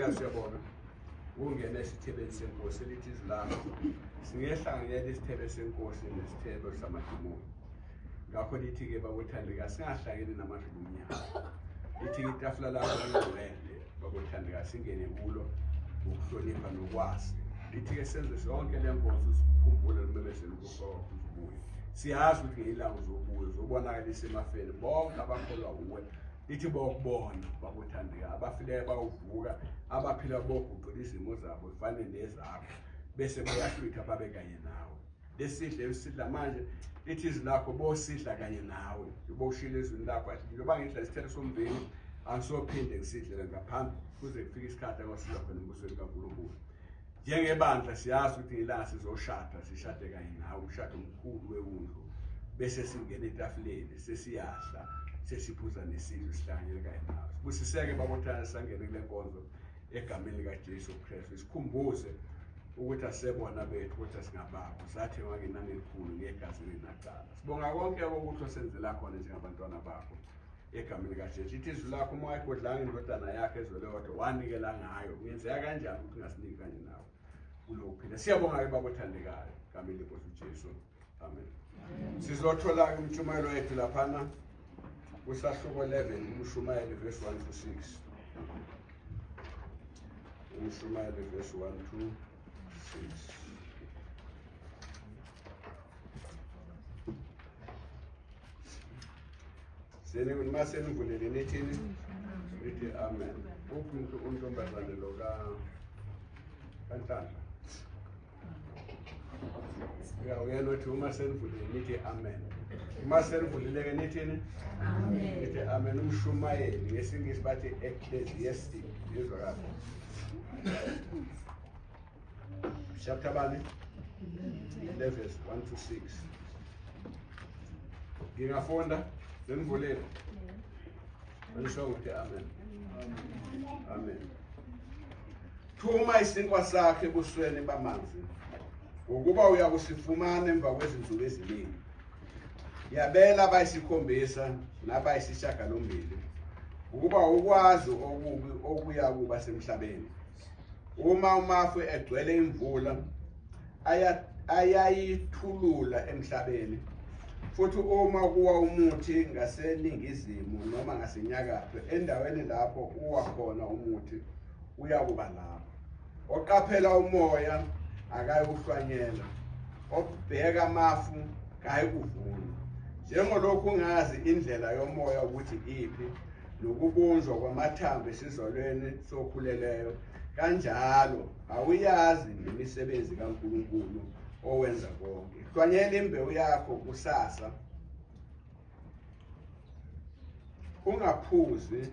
Othandekayo, siyabonga ukungena esithebeni senkosi elithi izwi lakho singehlanganyela isithebe senkosi nesithebe samadimoni. Ngakho lithi-ke babothandeka singahlangene namandla obumnyama. Lithi-ke itafula lakho lingcwele babothandeka singene kulo ngokuhlonipha nokwazi. Lithi-ke senze sonke le nkonzo sikhumbule nomemezela ukufa kwakho uzubuye. Siyazi ukuthi ngelanga uzobuya uzobonakalisa emafeni bonke abakholwa wuwe. Lithi bokubona babothandeka abafileyo bawuvuka abaphila boguqula izimo zabo zifane nezakho bese bayahlwitha babe kanye nawe. Lesidle esidla manje lithi izwi lakho bosidla kanye nawe njengoba ushilo ezwini lakho athi njengoba ngidla isithelo somvini angisophinde ngisidle ngaphambi kuze kufike isikhathi akwasiza khona embusweni kaNkulunkulu. Njengebandla siyazi ukuthi ngelanga sizoshada sishade kanye nawe umshado omkhulu wewundlu bese singena etafuleni sesiyadla sesiphuza nesidlo sihlanganyele kanye nawe. Sibusiseke babothana sangene kule nkonzo egameni likaJesu Kristu. Sikhumbuze ukuthi asebona bethu kodwa singabakho sathengwa ngenani elikhulu ngegazi elinacala. Sibonga konke okuhle osenzela khona njengabantwana bakho egameni likaJesu. Ithi izwi lakho uma wayigodlanga indodana yakhe ezwele kodwa wanikela ngayo, kungenzeka kanjani ukuthi ungasiniki kanye nawe kulokhu phila. Siyabonga-ke baba othandekayo egameni lenkosi uJesu, amen. Sizothola-ke umtshumayelo wethu laphana kusahluko 11 umshumayeli verse 1 to 6. Umshumayeli verse 1 to 6. Seni uma senivulele nithini? Nithi amen. Uphi umuntu untombazane lo ka kaNhlanhla? Ya uyena othi uma senivulile nithi amen. Uma senivulile ke nithini? Amen. Nithi amen. Umshumayeli ngesingisi bathi ecclesiastic. Yezwa kahle. Chapter bani? 11 1 to 6. Ngingafunda senivulile. Ngisho ukuthi amen. Amen. Thuma isinkwa sakhe ebusweni bamanzi, ngokuba uyakusifumana emva kwezinsuku eziningi. Yabela abayisikhombisa nabayisishiyagalombili, ukuba ukwazi okubi okuyakuba semhlabeni. Uma umafu egcwele imvula, ayayithulula emhlabeni. Futhi uma kuwa umuthi ngaseningizimu noma ngasenyakatho, endaweni lapho uwa khona umuthi uyakuba lapho. Oqaphela umoya akayikuhlwanyela, obheka amafu kayikuvuna. Njengolokhu ungazi indlela yomoya ukuthi iphi, nokubunjwa kwamathambo esizalweni sokhuleleyo, kanjalo awuyazi nemisebenzi kaNkulunkulu owenza konke. Hlwanyela imbewu yakho kusasa, ungaphuzi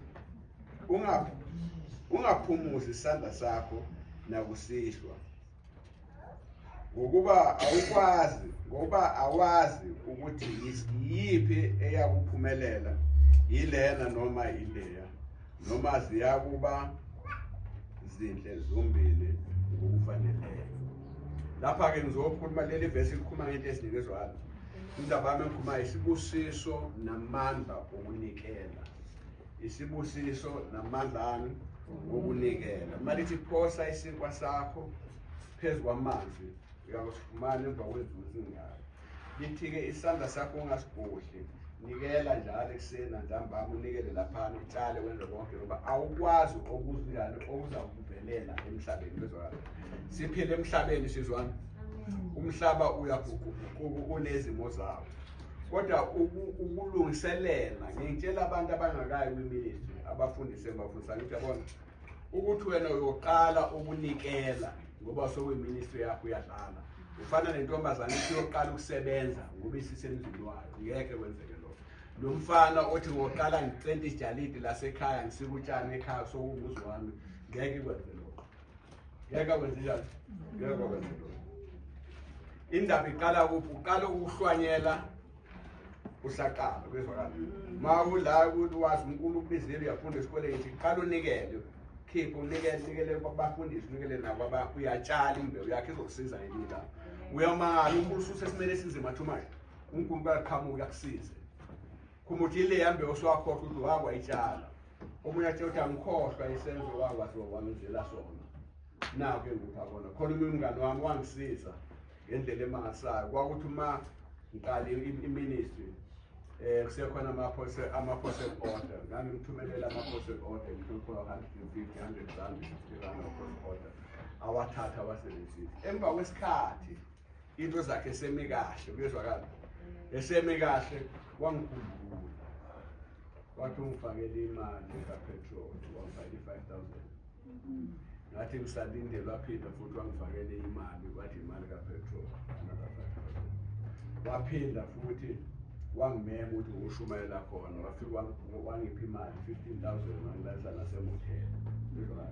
ungaphumuzi isandla sakho nakusihlwa, ngokuba awukwazi ngoba awazi ukuthi yiphi eyakuphumelela, yilena noma yileya, noma ziyakuba zinhle zombili ngokufaneleyo. Lapha-ke ngizokhuluma leli vesi likhuluma ngento ezinikezwayo. Indaba yami engikhuluma isibusiso namandla okunikela. Isibusiso namandla ami okunikela. Uma lithi phosa isinkwa sakho phezu kwamanzi, uyakusifumana emva kwezinsuku ezingaka. Lithi-ke isandla sakho ungasigodli, nikela njalo ekuseni nantambama, unikele laphana, utshale wenze konke, ngoba awukwazi okuzingane okuzakuvelela emhlabeni. Bezwakala siphila emhlabeni sizwana, umhlaba uyaguquguquka unezimo zawo, kodwa ukulungiselela. Ngitshela abantu abangakayi kwiministry, abafundise ngibafundisa ngithi yabona ukuthi wena uyoqala ukunikela ngoba sekuyiministry yakho, uyadlala. Ufana nentombazane ithi uyoqala ukusebenza ngoba isisemzini wayo, ngeke kwenzeke lokho. Lo mfana othi ngoqala ngicente ijalidi lasekhaya ngisika utshani ekhaya sokuwumuzi wami, ngeke kwenze lokho, ngeke kwenze njalo, ngeke kwenze lokho. Indaba iqala kuphi? Uqala ukuhlwanyela usaqala kwezwakala ma kula ukuthi wazi uNkulunkulu ukubizile, uyafunda esikoleni, ngithi qala unikele, khipha unikele, unikele kubafundisi, unikele nabo uyatshala imbewu yakhe izokusiza ngelinye ilanga. Uyamangala uNkulunkulu ususesimeni esinzima too much, uNkulunkulu uyaqhamuka akusize. Khuma uthi ile yambewu oswakhohlwa ukuthi wakwayitshala. Omunye athe uthi angikhohlwa isenzo wakwazi wangenzela sona. Nakho engikupha kona. Khona omunye umngane wami wangisiza ngendlela emangalisayo. Kwakuthi uma ngiqala i-ministry kusekhona ama-postal order, ngangimthumelela ama-postal order ngithole 150, 100 rand, 50 rand ama-postal order, awathatha awasebenzise. Emva kwesikhathi into zakhe esemi kahle, kuyezwakala, esemi kahle, wangikhumbula wathi ungifakele imali kapetrol, wangifakela i-5,000. Ngathi ngisalindele, waphinda futhi wangifakela imali, wathi imali kapetrol, another 5,000. Waphinda futhi wangimema ukuthi ushumayela khona, wafika wangipha imali 15,000, wangilalisa nasemothela.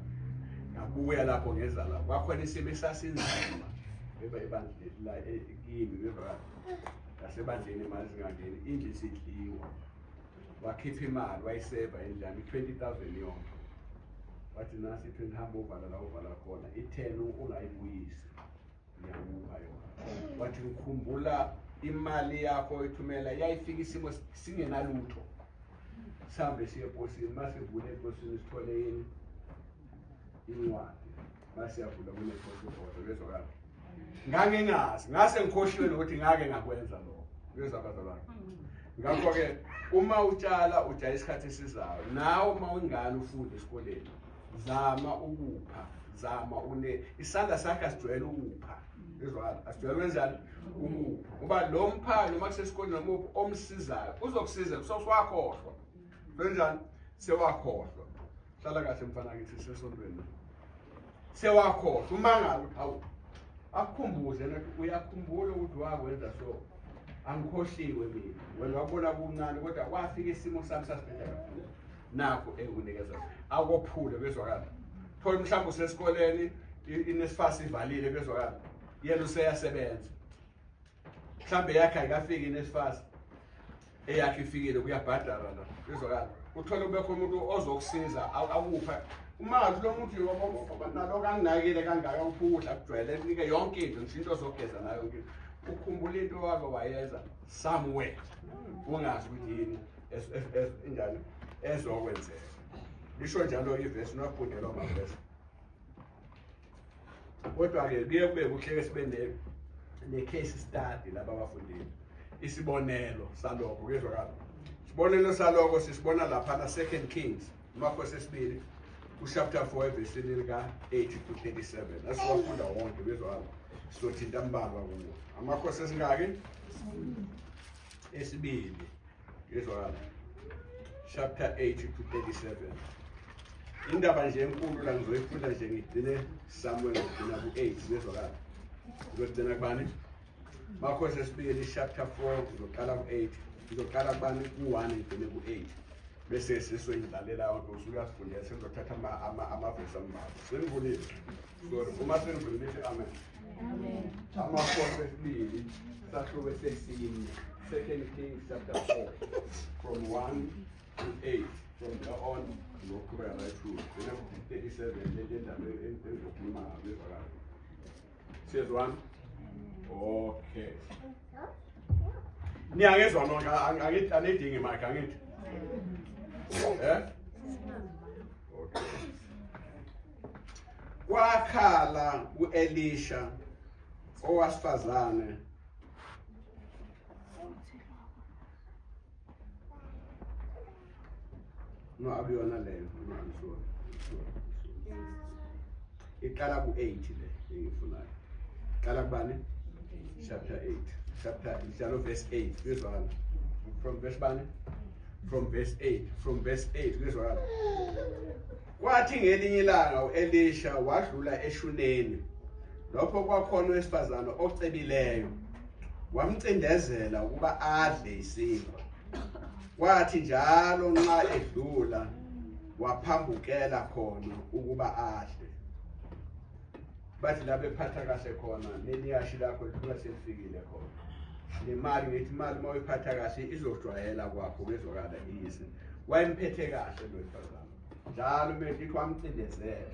Ngabuya lapho ngeza la, kwakhona isimo esasinzima ebandleni la kimi, beva ngasebandleni imali zingangeni, indlu isidliwa. Wakhipha imali wayiseva indlu yami 20,000 yonke, wathi nasi i-20, hamba uvala la uvala khona, i-10 ungayibuyisi, ngiyakupha yona. Wathi ngikhumbula imali yakho oyithumela yayifika isimo singenalutho, sihambe siye eposini, masivule eposini sithole yini, incwadi, masiyavula kune-postal order. Kuyezwakala? Ngangingazi, ngase ngikhohliwe nokuthi ngake ngakwenza lokho. Kuyezwa bazalwane? Ngakho-ke uma utshala utshala isikhathi esizayo. Nawe uma uyingane ufunda esikoleni, zama ukupha, zama une isandla sakhe asijwayele ukupha. Kuyezwakala? Asijwayele kwenzani? Ukupha. Ngoba lo mphayo noma kusesikoleni noma uphi omsizayo uzokusiza, kusewakhohlwa. Kwenjani? Sewakhohlwa. Hlala kahle mfana kithi, sesontweni. Sewakhohlwa. Umangala ukuthi hawu, akukhumbuze nathi uyakhumbula ukuthi wakwenza so. Angikhohliwe mina. Wena wabona kuncane kodwa kwafika isimo sami sasibheda kakhulu. Nakho ekunikeza. Akophule, kuyezwakala. Thola mhlawumbe usesikoleni iNSFAS ivalile, kuyezwakala. Yena useyasebenza. Mhlawumbe yakhe ayikafiki iNSFAS. Eyakhe ifikile kuyabhadara la. Kuyezwakala. Uthole kube khona umuntu ozokusiza akupha. Uma ngathi lo muntu naloko anginakile kangaka, upha ukudla kujwayele, kunike yonke into, ngisho into ozogeza nayo yonke into. Ukhumbula into wake wayenza somewhere. Ungazi ukuthi yini injani ezokwenzeka. Lisho njalo ivesi, niwafundelwa amavesi. Kodwa-ke kuye kube kuhle sibe ne-case study laba abafundile. Isibonelo salokho kuyezwakala. Isibonelo salokho sisibona laphana 2 Kings, Amakhosi esibili, uchapter 4 evesini lika-8 to 37. Asiwafunda wonke, kuyezwakala. Sizothinta ambalwa kuwo. Amakhosi esingaki? Esibili. Kuyezwakala. Chapter 8 to 37. Indaba nje enkulu la ngizoyifunda nje ngigcine somewhere, ngigcina ku-8, kuyezwakala. Ngizogcina kubani? Makhosi esibili chapter 4, ngizoqala ku-8. Ngizoqala kubani? Ku-1 ngigcine ku-8. Bese sisoyidlalela yonke, usuyasifundela, sengizothatha amavesi ambalwa. Senivulile? Sorry, uma senivulile nithi amen. Amen. Amakhosi esibili sahluko sesine, 2 Kings chapter 4 from 1 to 8. From there on ngoqhubeka right through. Gcina ku-37 lento endaba engizokhuluma ngayo, kuyezwakala. Siyezwana? Okay. Niyangezwa nonke, angithi anidingi mic, angithi? Eh? Okay. Kwakhala uElisha owasifazane No, akuyona leyo. No, I'm sorry. Sorry. Iqala ku-8 le engiyifunayo. Iqala kubani? Chapter 8. Chapter njalo verse 8. Kuyezwakala. From verse bani? From verse 8. From verse 8 kuyezwakala. Kwathi ngelinye ilanga uElisha wadlula eShunemi. Lapho kwakhona owesifazane ocebileyo. Wamcindezela ukuba adle isinkwa. Kwathi njalo nxa edlula waphambukela khona ukuba adle. Bathi la bephatha kahle khona, neliyashi lakho lithola selifikile khona. Nemali, ngithi imali uma uyiphatha kahle izojwayela kwakho, kuyezwakala iyise. Wayemphethe kahle lo wesifazane. Njalo uma ethi wamcindezela.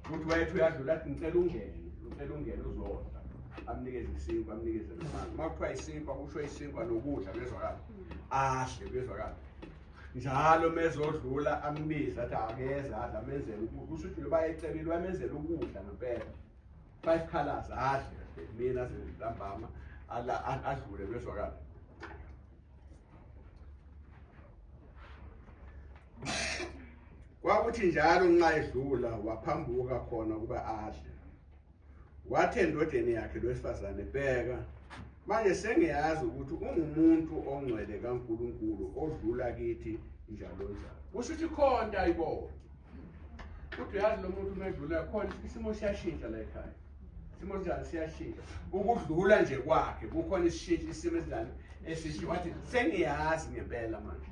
Ukuthi wayethi uyadlula athi ngicela ungene, ngicela ungene uzodla. Amnikeze isinkwa, amnikeze nemali. Uma kuthiwa isinkwa kusho isinkwa nokudla, kuyezwakala. Adle, kuyezwakala. Njalo mezodlula ambize athi akeze adla, amenzele ukudla. Kusho ukuthi loba ecebile wamenzela ukudla ngempela. Five colors adle mina ntambama adlule bezwakala. Kwakuthi njalo nxa edlula waphambuka khona ukuba adle. Wathi endodeni yakhe lwesifazane, bheka manje sengiyazi ukuthi ungumuntu ongcwele kaNkulunkulu odlula kithi njalo njalo. Kusho ukuthi khona into ayibona. Kodwa uyazi lo muntu uma edlula khona isimo siyashintsha la ekhaya. Isimo sinjani siyashintsha. Ukudlula nje kwakhe kukhona isishintsho isimo esinjani esishintsha. Wathi sengiyazi ngempela manje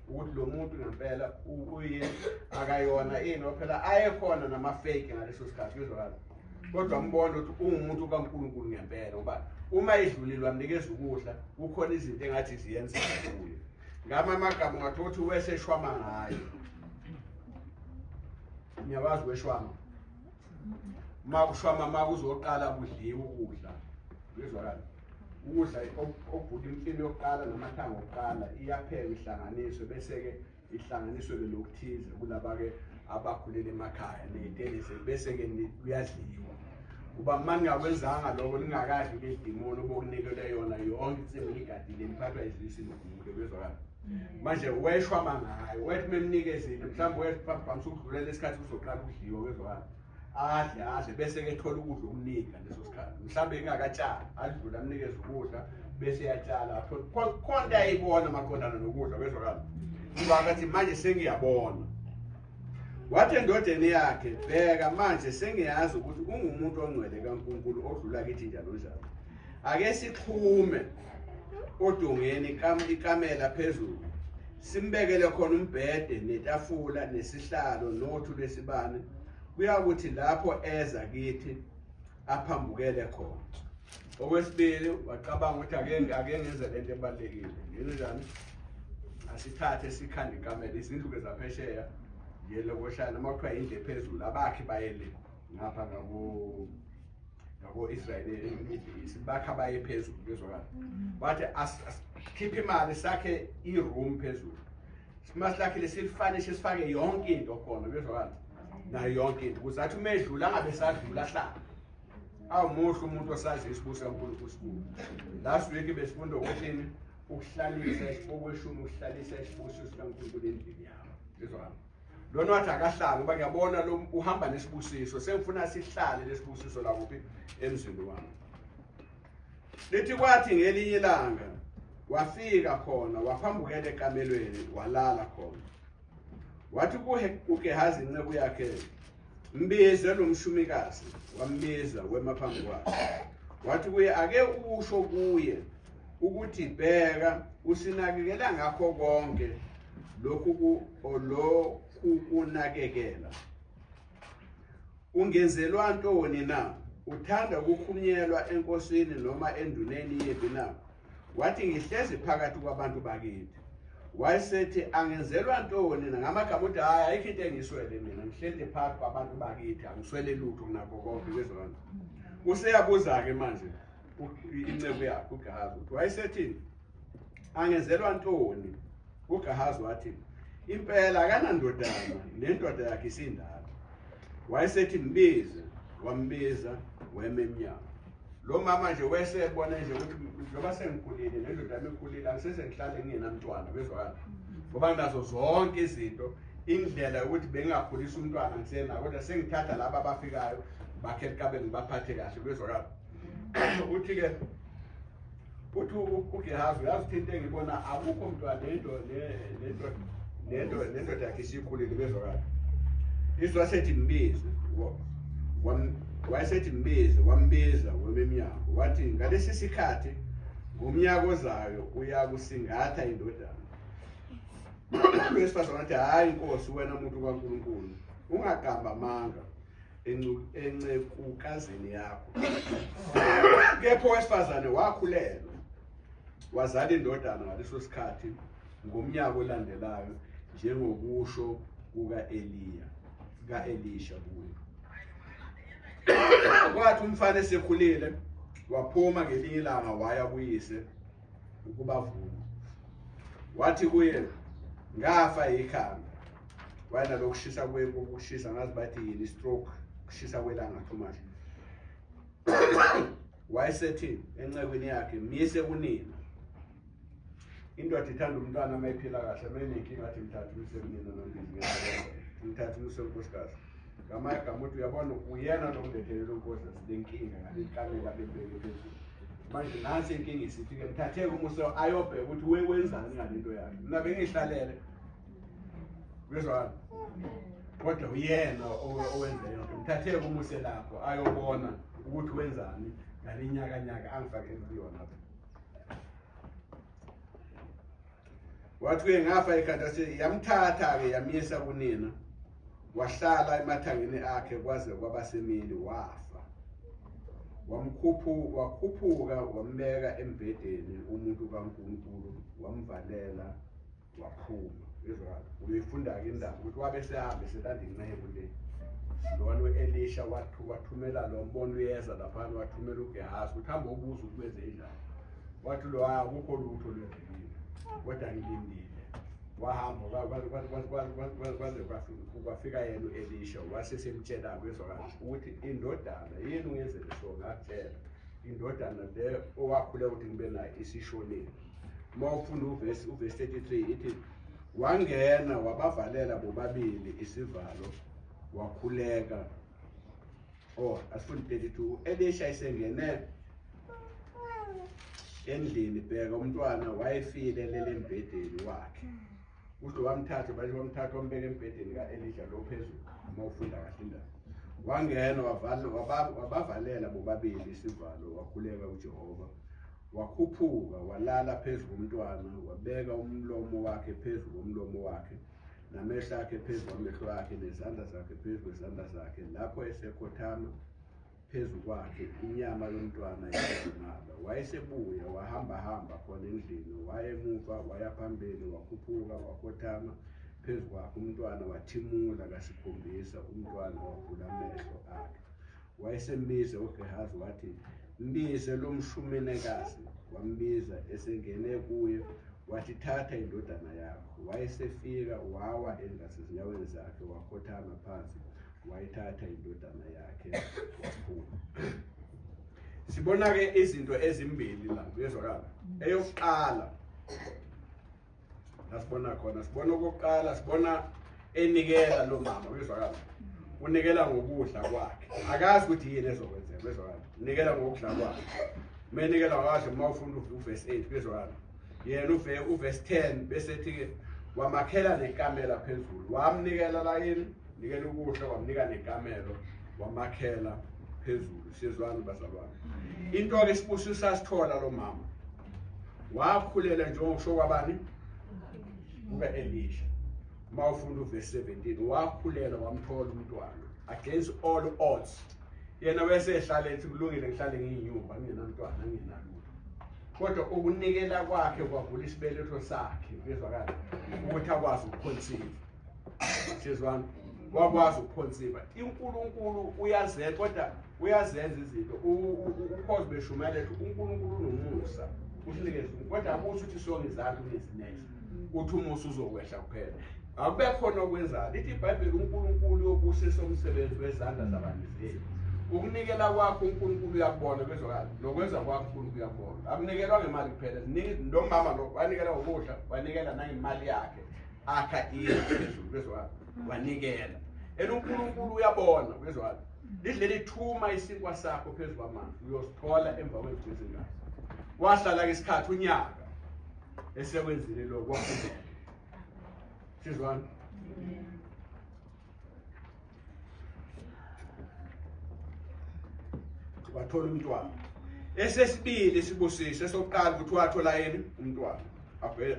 ukuthi lo muntu ngempela uyini akayona ini phela ayekhona nama-fake ngaleso sikhathi kuyezwakala. Kodwa mbona ukuthi ungumuntu kaNkulunkulu ngempela ngoba uma edlulile wamnikeza ukudla kukhona izinto engathi ziyenzeka kuye. Ngama amagama ungathola ukuthi weseshwama ngayo. Ngiyakwazi ukweshwama. Uma kushwama uma kuzoqala kudliwa ukudla. Kuyezwakala. Ukudla okubhuda imfino yokuqala namathanga okuqala iyaphekwa ihlanganiswe bese-ke ihlanganiswe-ke nokuthize kulaba-ke abakhulele emakhaya ney'telezi bese-ke kuyadliwa. Uba uma ningakwenzanga lokho ningakadli ledimoni obokunikelwe yona yonke insimi niyigadile niphathwa izisu nigule kuyezwakala. Manje weshwama ngayo wethi memnikezile mhlawumbe wephamisa ukudlulela isikhathi kuzoqala ukudliwa kuyezwakala. Adle adle bese ke ethola ukudla okuningi ngaleso sikhathi mhlawumbe engakatshali adlule amnikeze ukudla bese eyatshala athole khona into ayibona maqondana nokudla kwezwakala. Ngoba akathi manje sengiyabona. Wathi endodeni yakhe, bheka manje sengiyazi ukuthi ungumuntu ongcwele kaNkulunkulu odlula kithi njalo njalo. Ake sixhume odongeni ikamela phezulu simbekele khona umbhede netafula nesihlalo nothu lwesibane kuyakuthi lapho eza kithi aphambukele khona. Okwesibili wacabanga ukuthi ake ngenze lento ebalulekile. Ngenze njani? Asithathe sikhande ikamela izindlu ke zaphesheya nje lokoshaya noma kuthiwa indlu ephezulu abakhi baye le ngapha ngako ngako-Israyeli eMiddle East bakha baye phezulu kuyezwakala. Wathi asikhiphe imali sakhe i-room phezulu. Masilakhile silifanishe sifake yonke into khona kuyezwakala. Nayo yonke into ukuze athi uma edlula angabe sadlula ahlale. Awumuhle umuntu osazi isibusiso kaNkulunkulu sikuwo. Last week besifunda ukuthini ukuhlalisa okweshumi ukuhlalisa isibusiso sikaNkulunkulu endlini yakho. Kuyezwakala. Lona wathi akahlali ngoba ngiyabona lo uhamba nesibusiso sengifuna sihlale lesibusiso la kuphi emzini wami. Lithi kwathi ngelinye ilanga wafika khona waphambukela ekamelweni walala khona. Wathi kuGehazi inceku yakhe, mbize lo mshumikazi. Wambiza wema phambi kwakhe. Wathi kuye, ake usho kuye ukuthi bheka usinakekela ngakho konke lokhu lokhu kunakekela. Ungenzelwa ntoni na? Uthanda ukukhunyelwa enkosini noma enduneni yempi na? Wathi ngihlezi phakathi kwabantu bakithi. Wayesethi angenzelwa ntoni na? Ngamagama uthi hhayi ayikho into engiswele mina, ngihleli phakathi kwabantu bakithi, angiswele lutho kunakho konke kwezona. Useyabuza-ke manje inceku yakhe uGehazi ukuthi wayesethi angenzelwa ntoni? UGehazi wathi impela akanandodana nendoda yakhe isindala. Wayesethi mbize, wambiza wema emnyango. Lo mama nje wesebona nje ukuthi njengoba sengikhulile nendoda yami ikhulile angisese ngihlale ngingenamntwana bezwakala ngoba nginazo zonke izinto indlela yokuthi bengingakhulisa umntwana ngisenako kodwa sengithatha laba abafikayo bakhe likabe ngibaphathe kahle bezwakala. Uthi-ke uthi uGehazi uyazi ukuthi into engibona akukho mntwana nento nento nento nendoda yakhe isikhulile bezwakala. Izwi wasethi mbize wayesethi mbize wambiza wema emnyango wathi ngalesi sikhathi ngomnyaka ozayo uyakusingatha indodana. Wesifazane wathi hhayi Nkosi wena muntu kaNkulunkulu ungaqamba amanga encekukazini yakho. Kepha owesifazane wakhulelwa wazala indodana ngaleso sikhathi ngomnyaka olandelayo njengokusho kuka-Eliya ka-Elisha kuye. Kwathi umfana esekhulile waphuma ngelinye ilanga waya kuyise ukubavuna. Wathi kuye, Ngafa ikhanda. Wayenalokushisa kushisa ngazi bathi yini stroke, kushisa kwelanga too much. Wayesethi encekwini yakhe, mise kunina. Indoda ithanda umntwana uma iphila kahle, uma inenkinga athi mthathe umse kunina nobhizinisi. Mthathe umse unkosikazi. Ngamanye agama uthi uyabona uyena lo ngilethele unkosi lenkinga ngaleli kamela belibeke phezulu. Manje nansi inkinga isithi-ke mthatheke umuse ayobheka ukuthi wenzani ngale nto yakhe. Mina bengihlalele. Uyezwakala? Kodwa uyena owenze yonke. Mthatheke umuse lapho ayobona ukuthi wenzani ngale nyaka nyaka angifake kuyona. Wathi kuye ngafa ikhanda yamthatha-ke yamyisa kunina. Wahlala emathangeni akhe kwaze kwaba semini wafa. Wakhuphuka wambeka embhedeni umuntu kaNkulunkulu wamvalela waphuma. Izwakala. Uyifunda-ke indaba ukuthi wabe sehambe selanda inceku le. Lona u-Elisha wathumela lo mbono uyeza laphana wathumela uGehazi ukuthi hamba ubuze ukuthi wenze njani. Wathi lo akukho lutho lwenzekile kodwa ngilindile. Wahamba kwaze kwafika yena u-Elisha wasesemtshela kwezwakala ukuthi indodana yini ungenzele so ngakutshela indodana le owakhuleka ukuthi ngibe nayo isishonile. Uma ufunda uvesi 33 ithi wangena wabavalela bobabili isivalo wakhuleka. Oh, asifundi 32. Elisha isengene endlini, bheka umntwana wayefile lele embhedeni wakhe. Uthi wamthatha bathi wamthatha wambeka embhedeni ka-Elisha lo phezulu, uma ufunda kahle indaba. Wangena wabavalela bobabili isivalo wakhuleka kuJehova. Wakhuphuka walala phezu komntwana, wabeka umlomo wakhe phezu komlomo wakhe, namehlo akhe phezu kwamehlo akhe, nezandla zakhe phezu kwezandla zakhe. Lapho esekhothama phezu kwakhe, inyama yomntwana yadumala. Wayesebuya wahambahamba khona endlini, wayemuva waya phambili, wakhuphuka wakhothama phezu kwakhe, umntwana wathimula kasikhombisa, umntwana wavula amehlo akhe. Wayesembiza uGehazi wathi, mbize lo mshuminekazi. Wambiza esengene kuye wathi, thatha indodana yakho. Wayesefika wawa engasezinyaweni zakhe wakhothama phansi, wayithatha indodana yakhe waphuma. Sibona-ke izinto ezimbili la, kuyezwakala. Eyokuqala asibona khona, sibona okokuqala, sibona enikela lo mama, kuyezwakala. Unikela ngokudla kwakhe, akazi ukuthi yini ezokwenzeka, kuyezwakala. Unikela ngokudla kwakhe, menikela kahle uma ufunda uvesi 8 kuyezwakala. Yena uvesi 10 bese ethi-ke wamakhela nekamela phezulu, wamnikela la yini, nikela ukudla, wamnika nekamelo, wamakhela phezulu. Sizwani bazalwane? Into-ke isibusiso asithola lo mama, wakhulela njengokusho kwabani? Kuka-Elisha. Uma ufunda uvesi 17, wakhulela wamthola umntwana against all odds. Yena bese ehlala ethi kulungile ngihlale ngiyinyumba ngingenamntwana ngingenalutho. Kodwa ukunikela kwakhe kwavula isibeletho sakhe, kuyezwakala, ukuthi akwazi ukuconceive. Sizwana? Wakwazi ukuconceive. INkulunkulu uyazenza, kodwa uyazenza izinto. Ukhozi beshumayela uNkulunkulu unomusa, usinikeza, kodwa akusho ukuthi sonke izandla unezinethe. Uthi umusa uzokwehla kuphela. Akube khona okwenzayo. Lithi iBhayibheli uNkulunkulu uyobusisa umsebenzi wezandla zabantu zethu. Ukunikela kwakho uNkulunkulu uyakubona, kuyezwakala. Nokwenza kwakho uNkulunkulu uyakubona. Akunikelwa ngemali kuphela. Lo mama lo wanikela ngokudla, wanikela nangemali yakhe. Akha indlu phezulu, kuyezwakala. Wanikela. And uNkulunkulu uyabona, kuyezwakala. Lidle lithuma isinkwa sakho phezu kwamanzi, uyosithola emva kwezigcingo ezingaka. Wahlala ke isikhathi unyaka esekwenzile lokho waphumela. Sizwana? Wathola umntwana. Esesibili sibusiso, esokuqala ukuthi wathola yini umntwana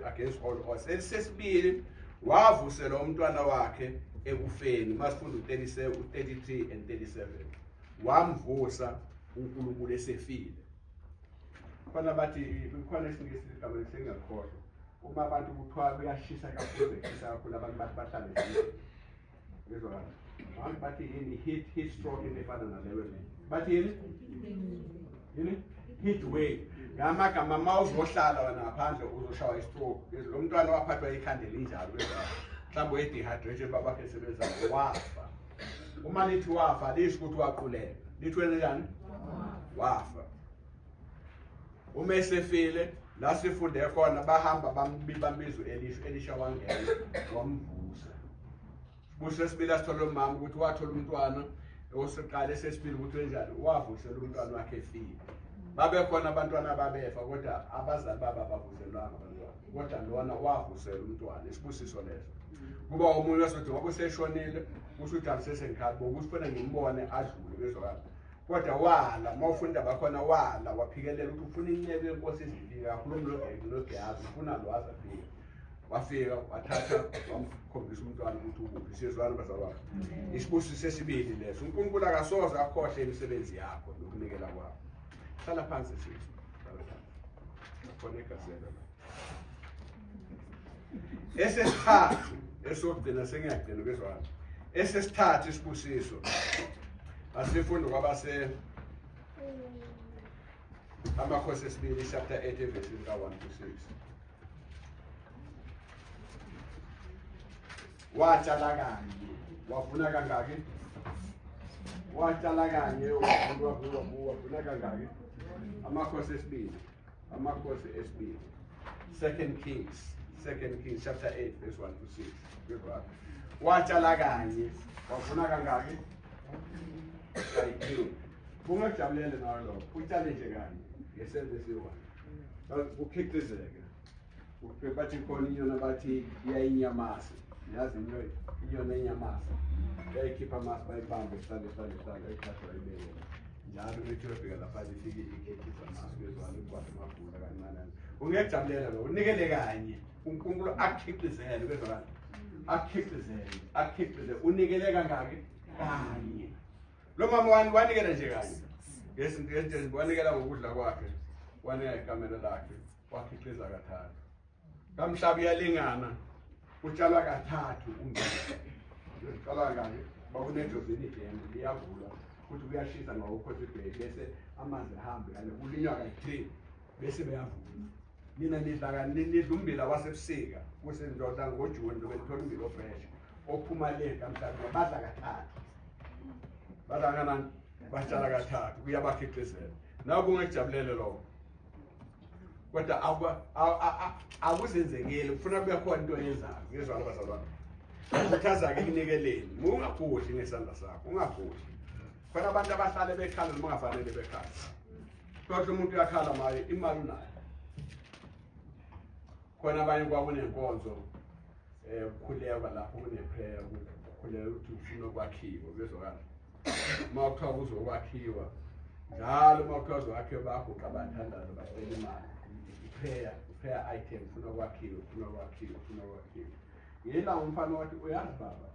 against all odds. Esesibili wavusela umntwana wakhe ekufeni. Masifunda u-37, u-33 and 37. Wamvusa uNkulunkulu esefile. Khona bathi khona isiNgisi igama lesingakhohlwa. Uma abantu kuthiwa kuyashisa kakhulu, beshisa kakhulu abantu bathi bahlale ezindlini. Ngizwa kahle. Abantu bathi yini heat stroke into efana naleyo le. Bathi yini? Yini? Heat wave. Ngamagama uma uzohlala wena ngaphandle uzoshawa istroke. Lo mntwana waphathwa ikhanda elinjalo mhlawumbe we-dehydration babakhe esebenzayo wafa. Uma lithi wafa lisho ukuthi waquleka. Lithi wenze njani? Wafa. Uma esefile la sifunde khona bahamba bambiza u-Elisha, Elisha wangena wamvusa. Kusesibili asithola umama ukuthi wathola umntwana oseqale sesibili ukuthi wenjani wavusela umntwana wakhe efile. Babekhona abantwana ababefa kodwa abazali babo abavuselwanga abantwana. Kodwa lona wavusela umntwana isibusiso leso. Kuba omunye wasothi ngoba useshonile kusho ukuthi angisesengikhali bokuthi kufanele ngimbone adlule bezwakala. Kodwa wala uma ufunda indaba yakhona wala waphikelela ukuthi ufuna inceku yenkosi izifike kakhulu noGehazi ufuna lo aze afike. Wafika wathatha wamkhombisa umntwana ukuthi ukuphi. Siyezwana bazalwane. Isibusiso sesibili leso. uNkulunkulu akasoze akhohle imisebenzi yakho nokunikela kwakho. Hlala phansi sisi. Hlala phansi. Khona igazela la. Esesithathu esokugcina sengiyagcina bezwana. Esesithathu isibusiso. Asifunde kwabase Amakhosi esibili chapter 8 verse ka 1 to 6. Watshala kanye wavuna kangaki? Watshala kanye wavuna kangaki? Amakhosi esibili, Amakhosi esibili, Second Kings, Second Kings chapter 8 verse 1 to 6. Watshala kanye wavuna kangaki? Kayi-three. Ungajabulele nawe lokho, utshale nje kanye ngesenzo esiyi-one kukhiqizeke. Bathi khona inyoni abathi iyayinyamasa, yazi inyoni enyamasa yayikhipha amasi bayibambe ihlale ihlale ihlale ayithathe bayibeke njalo bethi uyofika lapha ifike ikhiqiza amasi kuyezwakala ukwazi amagula kancane. Ungejabulela lokho, unikele kanye uNkulunkulu akukhiqizele kuyezwakala, akukhiqizele akukhiqizele. Unikele kangaki? Kanye. Lo mama wanikela nje kanye ngezinto, wanikela ngokudla kwakhe, wanika ikamelo lakhe, wakhiqiza kathathu. Kamhlaba uyalingana, utshalwa kathathu ummbila. Utshalwa kanye, bakunejozini idemu liyavulwa futhi kuyashisa ngawukhothi ibheki bese amanzi ahambe kanye kulinywa kayi-three bese beyavuna. Nina nidla kani nidla ummbila wasebusika kusendoda ngoJuni njengoba nithola ummbila ofresh ophuma le kamhlaba badla kathathu. Badla kanani? Batshala kathathu kuyabakhiqizela. Nawe kungekujabulele lokho. Kodwa akuzenzekeli kufuna kube khona into oyenzayo. Ngizwa abazalwane. Khuthaza-ke ekunikeleni. Ungagodli ngesandla sakho, ungagodli. Khona abantu abahlale bekhala noma ungafanele bekhala. Kodwa umuntu uyakhala maye imali unayo. Khona abanye kwakunenkonzo ukukhuleka lapho kune-prayer ukukhuleka ukuthi ufuna ukwakhiwa kuyezwakala. Uma kuthiwa kuzokwakhiwa njalo uma kuthiwa kuzokwakhiwa bayaguqa bathandaze bacela imali. I-prayer, i-prayer item ufuna ukwakhiwa, ufuna ukwakhiwa, ufuna ukwakhiwa. Yila umfana wathi uyazi baba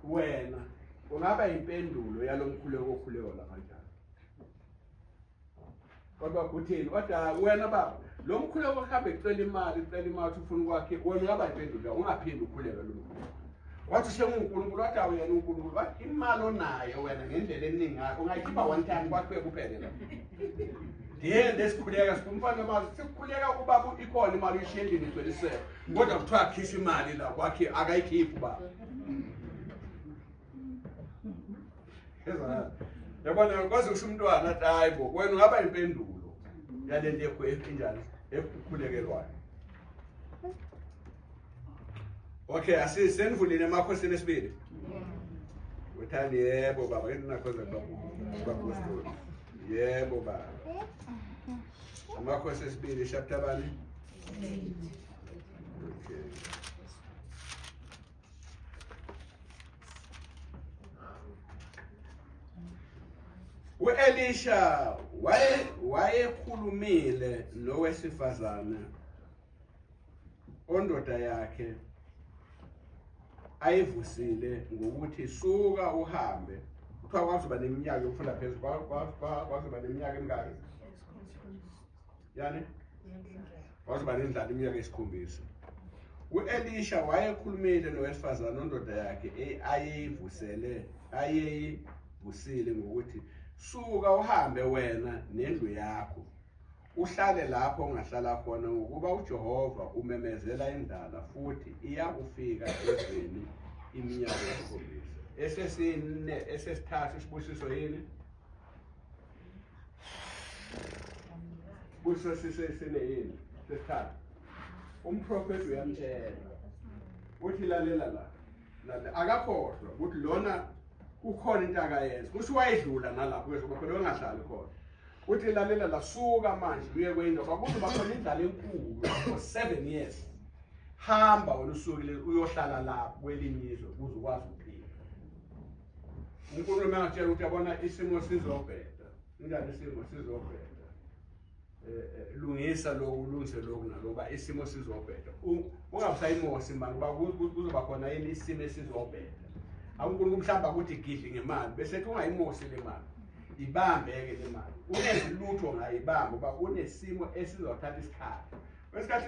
wena ungaba impendulo yalomkhuleko okhuleko la kanjani. Kodwa kuthini? Kodwa wena baba lo mkhuleko ohambe ecela imali, ecela imali uthi ufuna ukwakhe, wena ungaba impendulo, ungaphindi ukhuleke lo mkhuleko. Wathi senguNkulunkulu, wathi awuyena uNkulunkulu, wathi imali onayo wena ngendlela eningi ngakho ungayikhipha one time kwakhiwe kuphele la. Ndiye lesikhuleka sikumfana bazi sikukhuleka ubaba ikhona imali uyishiye endlini igcweliseke. Kodwa kuthiwa khishwa imali la kwakhe akayikhiphi ubaba. Yabona kwaze kusho umntwana athi hayi bo wena ungaba impendulo yale nto enjani ekukhulekelwayo. Okay, asisenivulile emakhosini esibili. Uthani yebo baba nginakhoza kubapostoli. Yebo baba. Amakhosi esibili chapter bani? Okay. U-Elisha wayekhulumile nowesifazane ondoda yakhe ayivusile ngokuthi suka uhambe. Kuthiwa kwazoba neminyaka yokufunda phezulu, kwazoba neminyaka emingaki? Yani kwazoba nendlala iminyaka eyisikhombisa. U-Elisha wayekhulumile nowesifazane ondoda yakhe ayeyivusile ngokuthi suka uhambe wena nendlu yakho Uhlale lapho ongahlala khona, ngokuba uJehova umemezela indlala, futhi iyakufika ezweni iminyaka eyisikhombisa. Esesine, esesithathu isibusiso yini? Sibusiso sisesine yini? Sesithathu. Umprofeti uyamtshela uthi lalela la, lalela, akakhohlwa ukuthi lona kukhona into akayenza, kusho wayedlula nalapho kwezwa khona engahlali khona. Uthi lalela la, suka manje uye kwenye indawo, kuzoba khona indlala enkulu for 7 years. Hamba wena usukile uyohlala lapho kwelinye izwe ukuze ukwazi ukuphila. UNkulunkulu makatshela ukuthi yabona isimo sizobheda, injani isimo sizobheda, lungisa lokhu, ulungise lokhu naloba isimo sizobheda. Ungabusayimosi imali ngoba kuzoba khona yini isimo esizobheda. UNkulunkulu mhlawumbe akuthi gidli ngemali bese ethi ungayimosi le mali, ibambe-ke le mali, ungenzi lutho ngayo, ibambe ngoba kunesimo esizothatha isikhathi. Kwesikhathi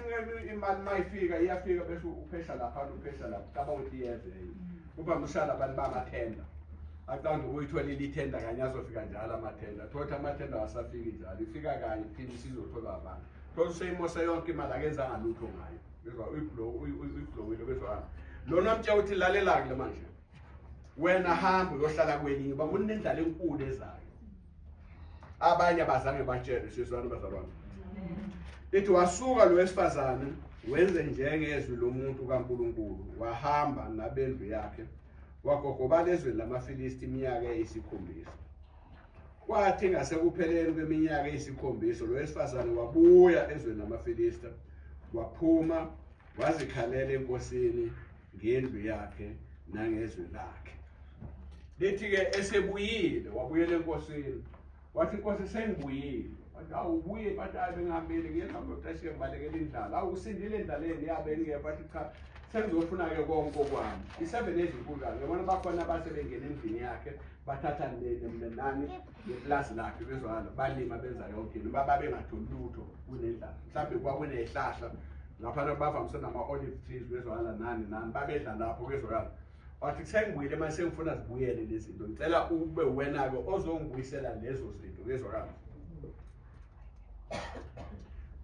imali uma ifika iyafika bese uphesha lapha uphesha lapha, ucabanga ukuthi iyeze enye. Kuba mshala abantu bamathenda, acabanga ukuyitholile ithenda kanye, azofika njalo amathenda. Thola ukuthi amathenda awasafiki njalo, ifika kanye phinde isizotholwa abantu. Thola useyimose yonke imali, akenzanga lutho ngayo, bezwa uyiblowile. Bezwa lona mtshela ukuthi lalela-ke manje, wena hamba uyohlala kwelinye uba kunendlala enkulu ezayo. Abanye abazange batshelwe. Sizwana bazalwane? Lithi wasuka lo wesifazane wenze njengezwi lomuntu kaNkulunkulu, wahamba nabendlu yakhe, wagogobala ezweni lamaFilisti iminyaka eyisikhombisa. Kwathi ngasekupheleni kweminyaka eyisikhombisa lo wesifazane wabuya ezweni lamaFilisti, waphuma wazikhalela enkosini ngendlu yakhe nangezwe lakhe. Lithi-ke esebuyile wabuyela enkosini, wathi inkosi sengibuyile. Wathi awubuye, bathi hayi bengihambile ngiye ngibalekela indlala. Awu usindile endlaleni yabe ngeke. Bathi cha, sengizofuna-ke konke okwami. I-7 ezinkulu kabi, yabona bakhona abase bengena endlini yakhe bathatha nani neplazi lakhe, bezwakala balima benza yonke into, babengatholi lutho kunendlala. Mhlawumbe kwakuney'hlahla laphana bavamise nama-olive trees, bezwakala nani nani, babedla lapho, bezwakala. Wathi sengibuyile manje, sengifuna zibuyele lezi zinto, ngicela ube wena-ke ozongibuyisela lezo zinto, bezwakala.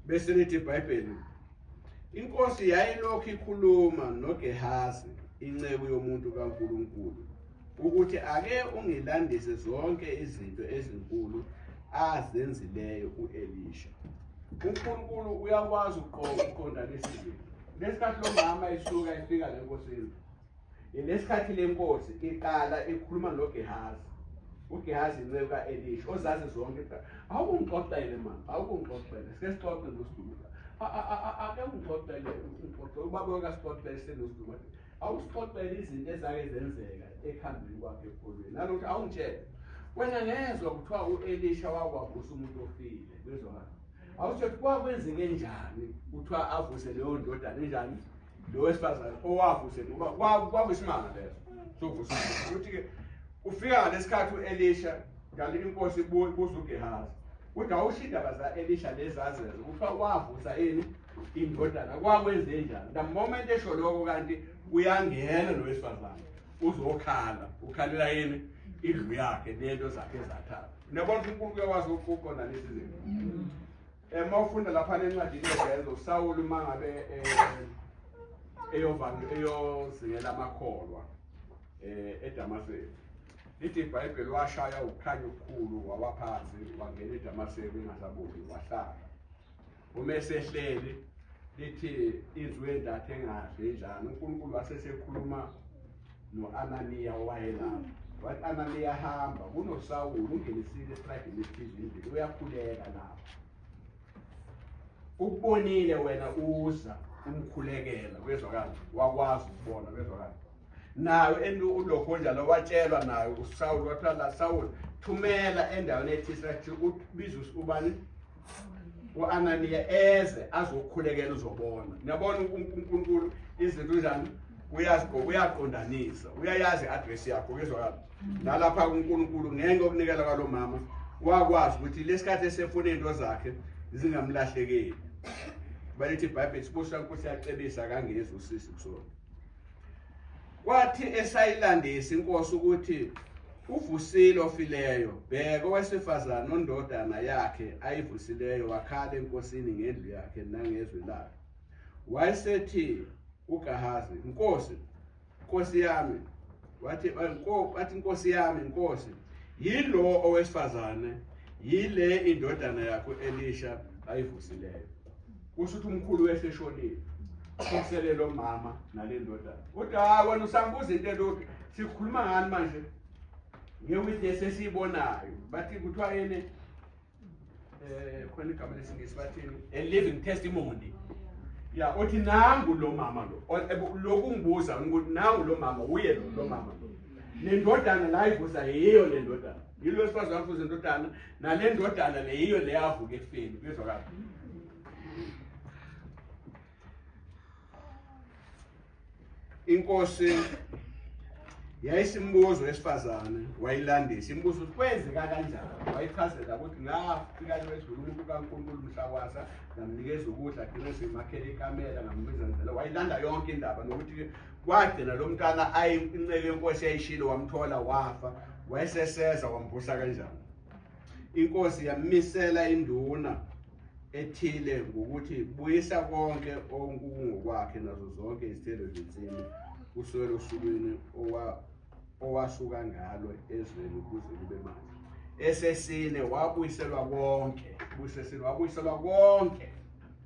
Bese lithi iBhayibheli, inkosi yayilokhu ikhuluma noGehazi inceku yomuntu kaNkulunkulu ukuthi ake ungilandise zonke izinto ezinkulu azenzileyo uElisha. uNkulunkulu uyakwazi ukuqondanisa izinto. Lesikhathi lo mama isuka ifika le nkosini, lesikhathi lenkosi iqala ikhuluma noGehazi. uGehazi inceku kaElisha ozazi zonke. Awukungixoxele mama, awukungixoxele, sike sixoxe noSidumo, ake ungixoxele, ungixoxele ubaba kasixoxele senoSidumo, awusixoxele izinto ezake zenzeka ekuhambeni kwakhe ekholweni. Nalokuthi awungitshele wena, ngezwa kuthiwa u-Elisha wakwavusa umuntu ofile, bezwakala. Awusho ukuthi kwakwenzeke njani, kuthiwa avuse leyo ndodana enjani, lo wesifazane owavuse, ngoba kwakuyisimanga leso sokuvusa umuntu. Ukuthi-ke ufika ngalesikhathi u-Elisha, kanti inkosi ibuza uGehazi ukuthi awusho indaba za-Elisha lezazezo, kuthiwa wavusa ini indodana, kwakwenze njani. The moment esho lokho, kanti uyangena lo wesifazane uzokhala, ukhalela yini indlu yakhe nento zakhe ezathatha. Niyabona ukuthi uNkulunkulu uyakwazi ukuqondanisa izinto. Uma ufunda lapha encwadini yeZenzo, uSawuli uma ngabe eyozingela amakholwa eDamaseko, lithi iBhayibheli washaya ukukhanya okukhulu, wawa phansi, wangena eDamaseko engasaboni, wahlala. Uma esehleli, lithi inzwi endathu engadli enjani, uNkulunkulu wasesekhuluma no-Ananiya owayelapho, wathi Ananiya hamba kunoSawuli, ungenisile esitradini esithize endlini, uyakhuleka lapho, ukubonile wena uza umkhulekela, kwezwakala wakwazi ukubona, kwezwakala nayo ulokho njalo watshelwa nayo uSawuli, wathiwa la Sawuli thumela endaweni ethize athi ubiza ubani u-Ananiya eze azokhulekela uzobona. Niyabona uNkulunkulu izinto njani uyaqondanisa, uyayazi i-address yakho, kuyezwakala. Nalapha uNkulunkulu ngenxa yokunikela kwalo mama wakwazi ukuthi lesikhathi esefuna into zakhe zingamlahlekeli. Balithi iBhayibheli sibusa inkosi yacebisa kangezi usisi kusona. Kwathi esayilandisa inkosi ukuthi Uvusile ofileyo, bheka owesifazane ondodana yakhe ayivusileyo wakhala enkosini ngendlu yakhe nangezwi lakhe. Wayesethi uGahazi, Nkosi, Nkosi yami, wathi wathi Nkosi yami, Nkosi, yilo owesifazane, yile indodana yakho Elisha ayivusileyo. Kusho ukuthi umkhulu weseshonile. Kusele lo mama nale ndodana. Uthi hayi wena usambuza into elokhu sikhuluma ngani manje? Nge-witness esiyibonayo. Bathi kuthiwa yini? Eh khona igama lesingisi bathini? A living testimony. Ya uthi nangu lo mama lo. Lokhu ngibuza ukuthi nangu lo mama uye lo lo mama lo. Nendodana la ivusa yiyo le ndodana. Yilo wesifazane wavusa indodana nale ndodana leyiyo leyavuka ekufeni. Kuyezwakala. Inkosi yayisimbuzo wesifazane wayilandisa imbuzo ukuthi kwenzeka kanjani wayichazela ukuthi ngafika lwedlula umuntu kaNkulunkulu mhla kwasa ngamnikeza ukudla gcine simakhela ikamela ngambiza ndlela wayilanda yonke indaba nokuthi kwagcina lo mntwana ayinceke inkosi yayishilo wamthola wafa wayeseseza wamvusa kanjani inkosi yamisela induna ethile ngokuthi buyisa konke okungokwakhe nazo zonke izithelo zensimu kusukela osukwini owasuka ngalo ezweni kuze kube manje. Esesine wabuyiselwa konke, busesine wabuyiselwa konke.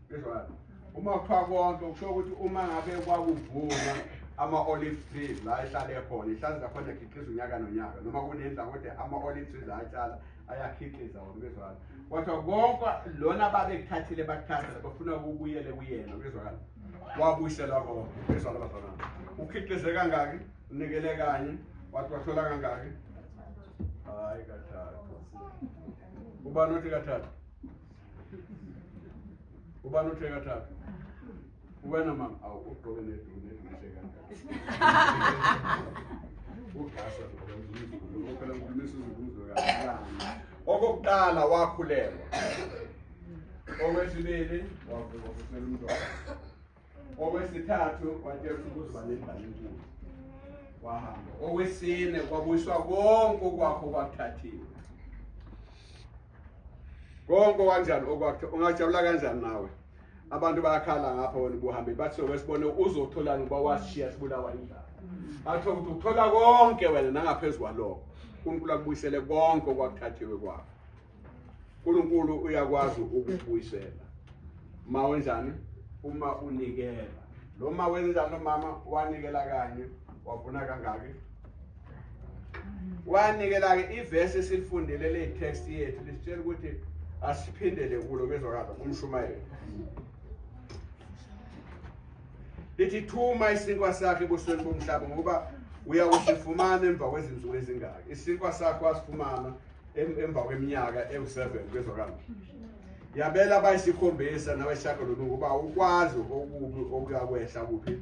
Bezwakala. Uma kuthiwa konke kusho ukuthi uma ngabe kwakuvunwa ama-olive trees la ehlale khona, ihlazi zakhona ikhiqiza unyaka nonyaka noma kunendla kodwa ama-olive trees atshala ayakhiqiza wona bezwakala kodwa konke lona babekuthathile bakuthatha bafuna ukubuyele kuyena bezwakala wabuyiselwa konke bezwakala bazalwane ukhiqize kangaki unikele kanye wathi wathola kangaki hayi kathathu ubani othi kathathu ubani othe kathathu Wena mama awu ugqoke neduni elihle kangaka. Ugasa phela ngikhuluma isiZulu kahle. Okokuqala wakhulelwa. Okwesibili wavuka futhi umntwana. Okwesithathu watshela ukuthi uzoba nendlala enkulu. Wahamba. Okwesine kwabuyiswa konke okwakho kwakuthathiwe. Konke kanjani okwakhe ungajabula kanjani nawe? Abantu bayakhala ngapha wena ubuhambe bathi soke sibone uzotholani ngoba wasishiya sibulawa indlala. Batho ukuthi uthola konke wena nangaphezu kwalokho. uNkulunkulu akubuyisele konke okwakuthathiwe kwakho. uNkulunkulu uyakwazi ukubuyisela. Ma wenzani? Uma unikela. Lo ma wenzani lo mama wanikela kanye wavuna kangaki? Wanikela-ke ivesi esilifundile le text yethu lisitshela ukuthi asiphindele kulo bezwakala umshumayeli. Lithi thuma isinkwa sakhe ebusweni bomhlaba ngoba uyakusifumana emva kwezinsuku ezingaka. Isinkwa sakho wasifumana emva kweminyaka ewu-7 bezwakala. Yabela abayisikhombisa nabayisishagalolunye ngoba awukwazi okubi okuyakwehla kuphi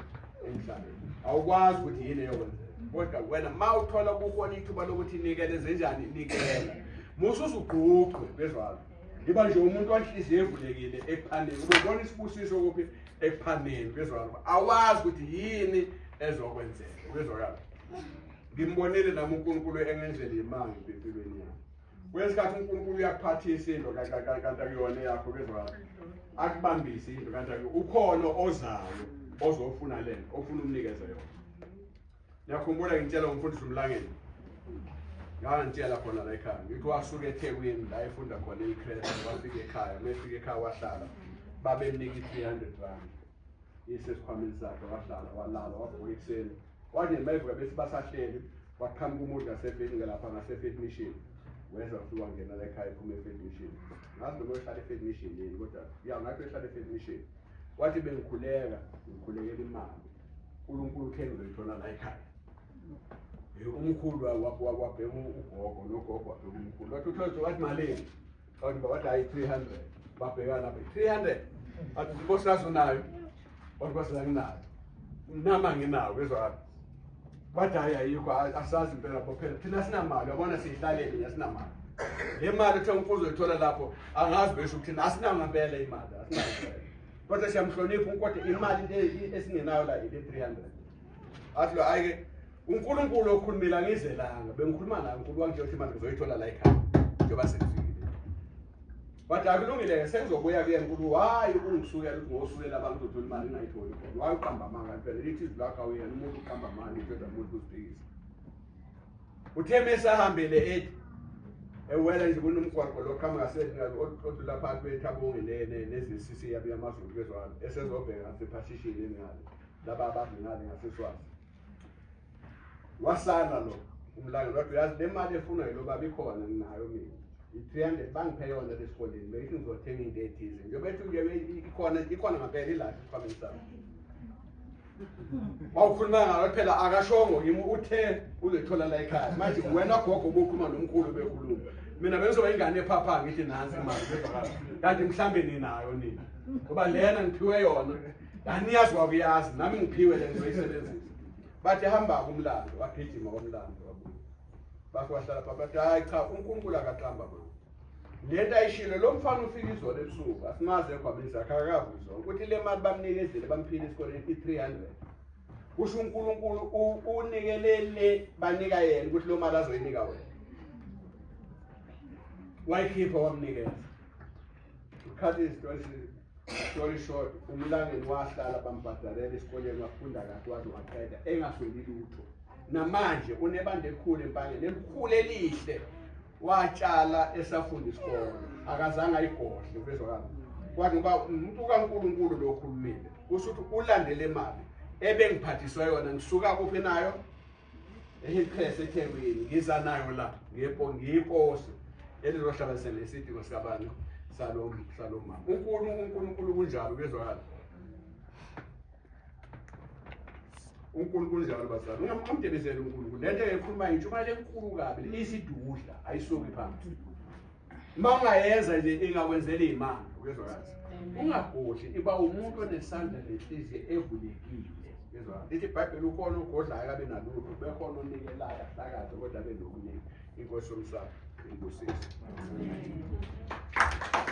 emhlabeni. Awukwazi ukuthi yini eyokwenzeka. Kodwa wena ma uthola kukhona ithuba lokuthi nikele zenjani nikela. Musa uzugqugqwe bezwakala. Ngiba nje umuntu onhliziyo evulekile ekuphaneni. Ubona isibusiso kuphi ekuphaneni bezwakala. Awazi ukuthi yini ezokwenzeka bezwakala. Ngimbonile nami uNkulunkulu engendlela imanga empilweni yami. Kwesikhathi uNkulunkulu uyakuphathisa into kanti akuyona eyakho bezwakala. Akubambise into kanti ukhona ozayo ozofuna lento ofuna umnikeze yona. Ngiyakhumbula ngitshela umfundisi uMlangeni. Ngangitshela khona la ekhaya. Ngithi wasuka eThekwini la efunda khona eCrest wafika ekhaya, mefika ekhaya wahlala. Babemnika i-300 rand. Isesikhwameni sakhe wahlala walala wavuka ekuseni. Wathi nemayivuka bese basahleli waqhamuka umuntu ngasefeni ngalapha ngase-Faith Mission. Weza ufika wangena la ekhaya ephuma e-Faith Mission. Ngazi noma uyohlala e-Faith Mission yini kodwa ya ngathi uyohlala e-Faith Mission. Wathi bengikhuleka ngikhulekela imali. uNkulunkulu uthe ngizoyithola la ekhaya. Umkhulu wabheka ugogo nogogo wabheka umkhulu. Wathi uthole wathi malini? Wathi bathi hayi 300. Babhekana lapha 300. Wathi inkosikazi unayo? Wathi nkosikazi anginayo. Nama nginawo bezwakala. Wathi hayi ayikho asazi impela phela thina sinamali yabona siyihlalele asinamali. Le mali uthe uNkulunkulu uzoyithola lapho angazi besho ukuthi asinayo ngempela imali asinayo ngempela. Kodwa siyamhlonipha uNkoti imali into esingenayo la ile 300. Athi lo ayike uNkulunkulu okhulumile angizelanga bengikhuluma naye uNkulunkulu wangitshela ukuthi imali ngizoyithola la ekhaya njengoba sengifikile wathi akulungile-ke sengizobuya kuyena uNkulunkulu wayi ungisukela ukuthi ngosukela abantu uzothola imali ngingayitholi khona wayi uqamba amanga phela lithi izwi lakho awuyena umuntu uqamba amanga kodwa umuntu uziphikisa uthe mesahambele ethi ewela nje kunomgwaqo lo qhamuka odlula phakathi kwethabonge nezisisi yabe yamazulu kezwakala esezobheka ngasephashishini ngale laba abazi ngale ngaseswazi wasala lo umlangeni wathi uyazi le mali efunwa yilo baba ikhona nginayo mina i-300 bangiphe yona lesikoleni beyithi ngizothenga into ethize njengoba ethi nje ikhona ikhona ngampela ilapha esikhwameni sami wawukhuluma ngalo phela akashongo kimi uthe uzoyithola la ekhaya manje wena gogo ubukhuluma nomkhulu bekhuluma mina bengizoba ingane ephapha ngithi nansi imali bevakala kanti mhlambe ninayo nina ngoba lena ngiphiwe yona aniyazi wakuyazi nami ngiphiwe le ngizoyisebenzisa bathi hamba kumlando wagijima komlando wabuya bakho wahlala pha bathi hayi cha uNkulunkulu akaqamba manje lento ayishilo lo mfana ufika izolo ebusuku asimazi egwabeni sakhe akakavuyi zonke ukuthi le mali bamnikezile bamphile esikoleni i-300 kusho uNkulunkulu unikelele banika yena ukuthi lo mali azoyinika wena wayikhipha wamnikeza cut story story short umlangeni wahlala bambhadalela esikoleni wafunda kahle waze waqeda engasweli lutho namanje unebande elikhulu empangeni elikhulu elihle watshala esafunda isikole akazange ayigodle kwezwakala kwathi ngoba umuntu kaNkulunkulu lo okhulumile kusho ukuthi ulandele imali ebengiphathiswa yona ngisuka kuphi nayo eHillcrest eThekwini ngiza nayo la ngepo ngiyiposi elizohlala nesidingo sikabani salo salo mama uNkulunkulu kunjalo kuyezwakala uNkulunkulu njalo bazali ungamdebezeli uNkulunkulu lento ekhuluma intshumayelo enkulu kabi isidudla ayisuki phansi uma ungayenza nje ingakwenzela imali uyezwakazi ungagodli iba umuntu onesandla nenhliziyo evulekile yezwa lithi ibhayibheli ukhona ogodlayo abe nalutho bekhona onikelayo ahlakaze kodwa abe nokuningi inkosi yomsapho ibusise.